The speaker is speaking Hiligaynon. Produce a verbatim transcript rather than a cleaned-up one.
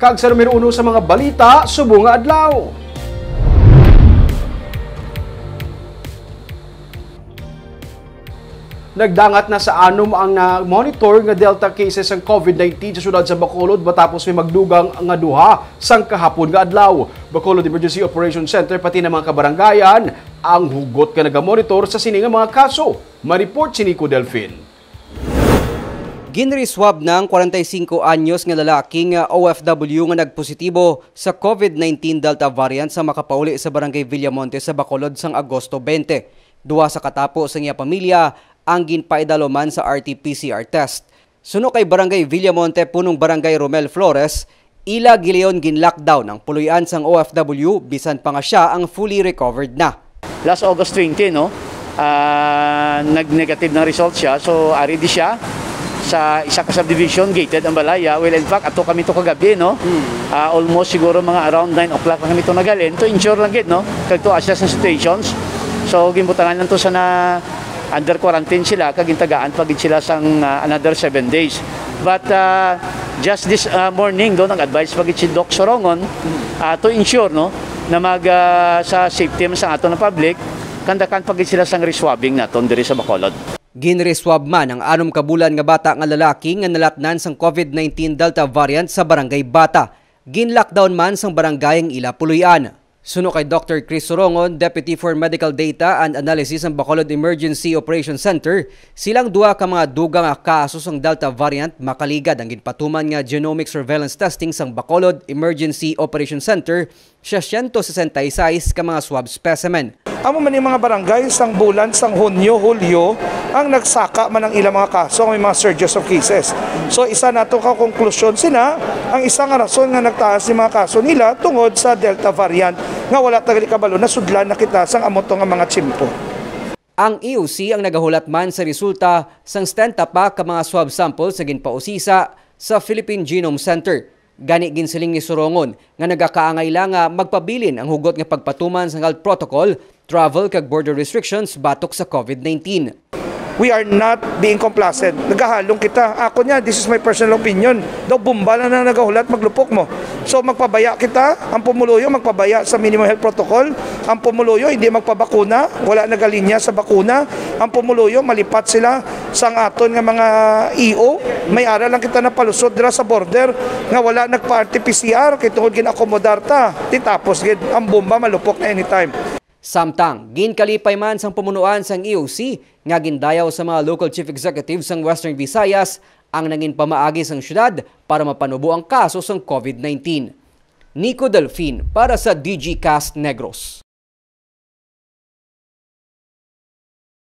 Kag sa numero uno sa mga balita subong nga adlaw. Nagdangat na sa anom ang na-monitor nga Delta cases sang COVID nineteen sa siyudad sa Bacolod matapos may magdugang nga duha sang kahapon nga adlaw. Bacolod Emergency Operation Center pati na mga kabaranggayan ang hugot nga nagamonitor sa sini nga mga kaso. Ma-report si Nico Delfin. Ginre-swab na ang kwarenta y singko anyos nga lalaki nga O F W nga nagpositibo sa COVID nineteen Delta variant sa makapauli sa Barangay Villamonte sa Bacolod sang Agosto twenty. Duha sa katapo sang iya pamilya ang ginpaidalo man sa R T P C R test. Suno kay Barangay Villamonte, Punong Barangay Romel Flores, ila gilayon gin-lockdown ang puloy-an sang O F W bisan pa nga sia ang fully recovered na. Last August twenty, no? Ah, nag-negative ng result siya. So, ari di siya sa isa ka subdivision, gated ang balaya. Well, in fact, ato kami to kagabi, no? Ah, almost siguro mga around nine o'clock lang kami to naghalin to ensure lang gid, no? Kag to assess ang situations. So, ginbutangan lang to sa na under quarantine sila, kag gintagaan pa gid sila sang, ah, another seven days. But, ah, just this, ah, morning, do, nag-advise pa gid si Doc Sorongon, ah, to ensure, no, na mag, ah, sa safety man sa aton nga public, kandakan pa gid sila sang reswabbing naton diri sa Bacolod. Ginreswab man ang anom ka bulan nga bata nga lalaki nga nalatnan sang COVID nineteen Delta variant sa Barangay Bata. Gin-lockdown man sang barangay ang ila puloy-an. Suno kay Doctor Chris Sorongon, Deputy for Medical Data and Analysis sang Bacolod Emergency Operation Center, silang duha ka mga dugang nga kaso sang Delta variant makaligad ang ginpatuman nga genomic surveillance testing sang Bacolod Emergency Operation Center sa siyento sesenta y seis ka mga swab specimen. Amo man ang mga barangay sang bulan sang Hunyo, Hulyo ang nagsaka man ang ilang mga kaso, may mga surges of cases. So, isa nato ka konklusyon sina, ang isa nga rason nga nagtaas ni mga kaso nila tungod sa Delta variant nga wala ta gali kabalo, nasudlan na kita sang amo to nga mga tiyempo. Ang E O C ang nagahulat man sa resulta sang setenta pa ka mga swab samples nga ginpausisa sa Philippine Genome Center. Gani, ginsiling ni Sorongon nga nagakaangay lang nga magpabilin ang hugot nga pagpatuman sang health protocol, travel kag border restrictions batok sa COVID nineteen. We are not being complacent. Nagahalong kita. Ako niya, this is my personal opinion. Daw bomba lang na nagahulat, maglupok mo. So, magpabaya kita, ang pumuluyo magpabaya sa minimum health protocol, ang pumuluyo hindi magpabakuna, wala nagalinya sa bakuna, ang pumuluyo malipat sila sang aton nga mga E O. May ara lang kita napalusot dira sa border nga wala nagpa-R T P C R kay tungod gin-akomodar ta. Di tapos gid ang bomba malupok na anytime. Samtang, ginkalipay man sang pamunuan sang E O C nga gindayaw sa mga local chief executive sang Western Visayas ang nangin pamaagi sang syudad para mapanubo ang kaso sang COVID nineteen. Nico Delfin para sa D G Cast Negros.